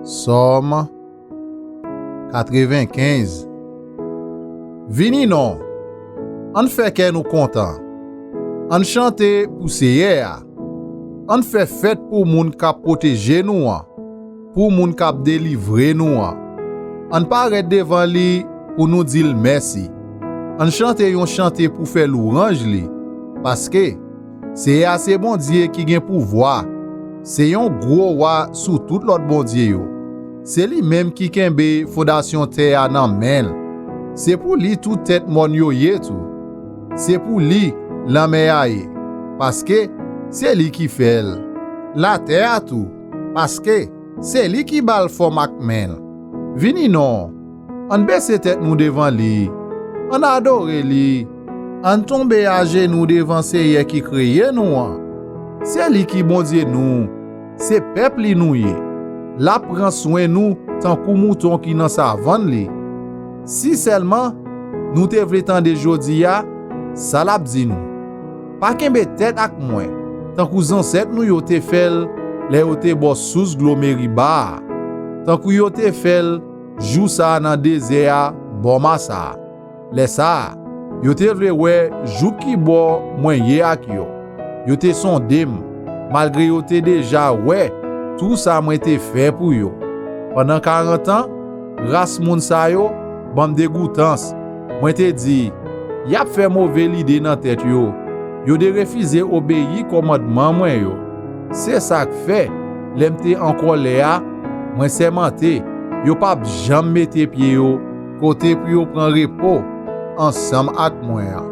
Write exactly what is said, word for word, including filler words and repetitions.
Sòm katrevenkenz. Vini non, ann fè kè nou kontan. Ann chante pou Seyè a. Ann fè fèt pou moun k ap pwoteje nou an, pou moun k ap delivre nou an. Ann parèt devan li pou nou di l mèsi. Ann chante yon chante pou fè lwanj li, paske Seyè a se Bondye ki gen pouvwa, se yon gwo wa sou tout lòt bondye yo. Se li menm ki kenbe fondasyon tè a nan men l. Se pou li tout tèt mòn yo ye tou. Se pou li lanmè a ye, paske se li ki fè l. Latè a tou, paske se li ki ba l fòm ak men l. Vini non, ann bese tèt nou devan li, ann adore li, ann tonbe ajenou devan Seyè ki kreye nou an. Se li ki Bondye nou, se pèp li nou ye. L ap pran swen nou tankou mouton ki nan savann li. Si sèlman nou te vle tande jodi a sa l ap di nou. Pa kenbe tèt ak mwen, tankou zansèt nou yo te fè l lè yo te bò sous dlo Meriba a, tankou yo te fè l jou sa a nan dezè a bò Masa a. Lè sa a, yo te vle wè jouk ki bò mwen ye ak yo. Yo te sonde m, malgre yo te deja wè tou sa mwen te fè pou yo. Pandan karant an, ras moun sa yo ban m degoutans. Mwen te di, y ap fè move lide nan tèt yo. Yo derefize obeyi kòmandman mwen yo. Se sa k fè, lè m te an kòlè a, mwen sèmante, yo p ap janm mete pye yo kote pou yo pran repo ansanm ak mwen an.